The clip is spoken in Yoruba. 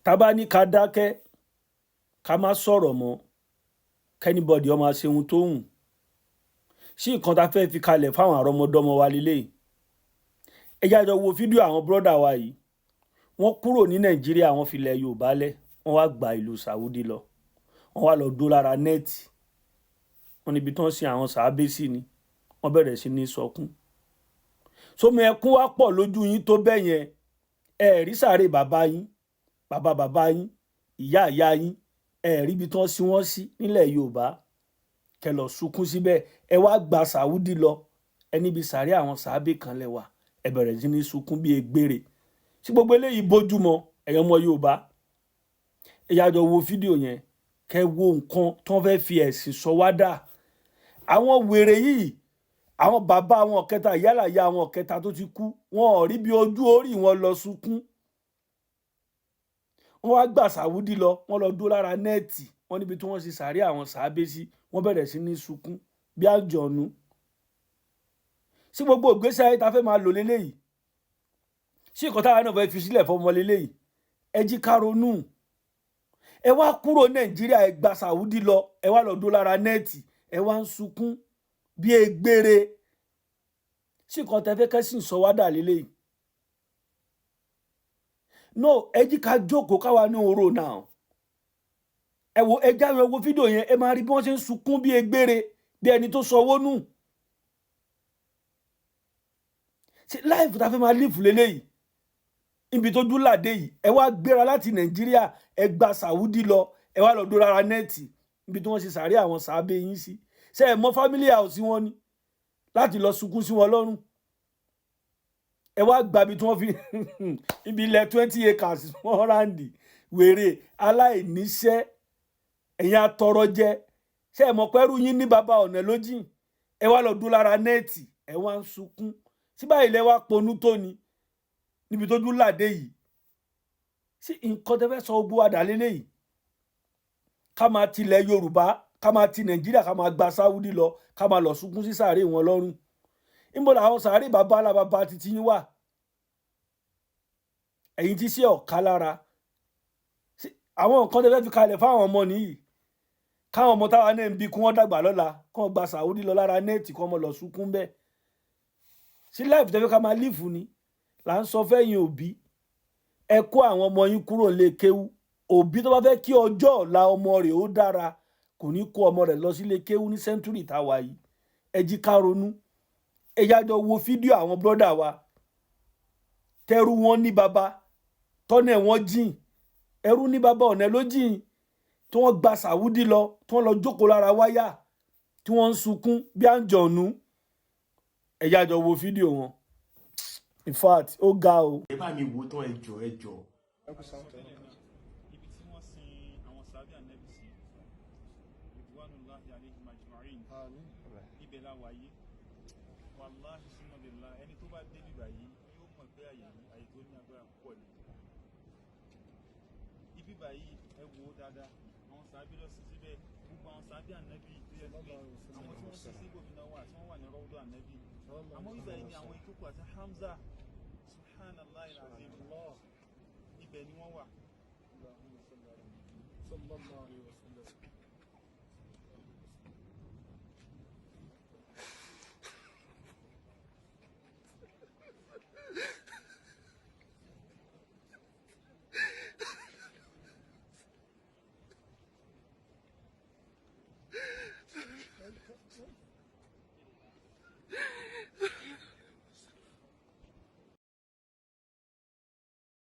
Tá bá ní ká dákẹ́, ká má sọ̀rọ̀ mọ́, kí anybody ó máa ṣe ohun tó wù. Sí nǹkan tá fẹ́ fi kalẹ̀ fáwọn àrọ́mọdọ́mọ wa leléyìí. Ẹ jẹ́ á jọ wo fídíò àwọn brother wa yìí. Wọ́n kúrò ní Nàìjíríà, wọ́n fi ilẹ̀ Yorùbá lẹ̀, wọ́n wá gba ìlú Saudi lọ. Wọ́n wá lọ dó lára net. Wọ́n níbi tí wọ́n sin àwọn sàábé sí ni. Wọ́n bẹ̀rẹ̀ sí ní sọkún. Sómi ẹkún wá pọ̀ lójú yín tó bẹ́ẹ̀ yẹn. Ẹ rí sàárè bàbá yín, bàbá bàbá yín, ìyá ìyá yín. Ẹ rí ibi tí wọ́n sin wọ́n sí nílẹ̀ Yorùbá. Kẹ lọ sunkún síbẹ̀. Ẹ wá gba Saudi lọ. Ẹ níbi sàárè àwọn sàábé kan lẹ wà. Ẹ bẹ̀rẹ̀ sí ní sunkún bí egbére. Sí gbogbo eléyìí bójúmọ́, ẹ̀yin ọmọ Yorùbá? Ẹ yá jọ wo fídíò yẹn. Kẹ wo nǹkan tí wọ́n fẹ́ fi ẹ̀sìn sọ wá dà. Àwọn wèrè yìí, àwọn bàbá àwọn kẹta, ìyálà ìyá àwọn kẹta tó ti kú, wọn ò rí bí ojú orí wọn lọ sunkún. Wọ́n wá gbà Saudi lọ, wọ́n lọ dó lára net. Wọ́n níbi tí wọ́n ṣe sàárè àwọn sàábé sí. Wọ́n bẹ̀rẹ̀ sí ní sunkún bí àjọ̀nú. Sí gbogbo ìgbésí ayé ta fẹ́ máa lò léléyìí? Sí nǹkan táwa náà fẹ́ fi sílẹ̀ fọmọ léléyìí? Ẹ jí ká ronú. Ẹ wá kúrò Nàìjíríà, ẹ gba Saudi lọ, ẹ wá lọ dó lára net, ẹ wá ń sunkún bí egbére. Sí nǹkan tẹ fẹ́ kẹ́sìn sọ wá dà léléyìí? No, ẹ jí ká jókòó káwa ní oró náà. Ẹ wo, ẹ jáwé wo fídíò yẹn, ẹ máa rí bí wọ́n ṣe ń sunkún bí egbére, bí ẹni tó sọwọ́ nù. Ṣé life tá a fẹ́ máa live léléyìí? Ibi tó dúlàdé yìí, ẹ wá gbéra láti Nàìjíríà, ẹ gba Saudi lọ, ẹ wá lọ dó lára net níbi tí wọ́n ṣe sàárè àwọn sàábé yín sí. Ṣé ẹ mọ family house wọn ni láti lọ sunkún sí wọn lọ́rùn? Ẹ wá gba ibi tí wọ́n fi ibi ilẹ̀ 20 acres wọ́n ráǹdì. Wèrè aláìníṣẹ́, ẹ̀yin atọrọ jẹ. Ṣé ẹ mọ̀ pẹ́rú yín ní bàbá ọ̀nà lójìn? Ẹ wá lọ dó lára net, ẹ wá ń sunkún. Sí báyìí lẹ wá ponú tó ni níbi tójú làdé yìí? Sí nǹkan tẹ́ fẹ́ sọ gbogbo àdá lélẹ́yìí? Ká máa tilẹ̀ Yorùbá, ká máa ti Nàìjíríà, ká máa gba Saudi lọ, ká máa lọ sunkún sí sàárè wọn lọ́rùn. Níbo làwọn sàárè bàbá alábàbà titi yín wà? Ẹ̀yin tí sí ọ̀ka lára àwọn nǹkan tẹ́ fẹ́ fi kalẹ̀ fáwọn ọmọ nìyí, káwọn ọmọ táwa náà ń bí kí wọ́n dàgbà lọ́la, kí wọ́n gba Saudi lọ lára net, kí wọ́n mọ̀ lọ sunkún bẹ́ẹ̀. Sí life tẹ́ fẹ́ ká máa live ni là ń sọ fẹ́yìn òbí? Ẹ kó àwọn ọmọ yín kúrò lé kéwú. Òbí tó bá fẹ́ kí ọjọ́ ọ̀la ọmọ rẹ̀ ó dára kò ní kó ọmọ rẹ̀ lọ sílé kéwú ní century táwa yìí. Ẹ jí ká ronú. Ẹ yájọ wo fídíò àwọn brother wa tẹrú wọn ní baba tọ́nà wọn jìn. Ẹrú ní baba ọ̀nà ló jìn, tí wọ́n gba Saudi lọ, tí wọ́n lọ jókòó lára wáyà, tí wọ́n ń sunkún bí àǹjọ̀nú. Ẹ yájọ wo fídíò wọn. In fact, ó ga o. Ẹ bá mi wò tán, ẹ jọ̀ọ́, ẹ jọ̀ọ́. Ibi tí wọ́n sin àwọn sàábì Ànábì sí, ridwanullahi alayhim ajma'in, ibẹ̀ la wà yìí. Wàláhi summa billah, ẹni tó bá dé bíbà yìí yóò mọ̀ pé àyè yìí, àyè tó ní agbára púpọ̀ ni ibi báyìí. Ẹ wò ó dáadáa, àwọn sàábì lọ sí síbẹ̀. Gbogbo àwọn sàábì Ànábì tó yẹ pé àwọn tí wọ́n sin sí ibòmínà wà, tí wọ́n wà ní rọ́wọ́dọ̀ Ànábì. Àmọ́ bíbà yìí ni àwọn ìkókò àti Hamza, subhanallah alazim, ibẹ̀ ni wọ́n wà.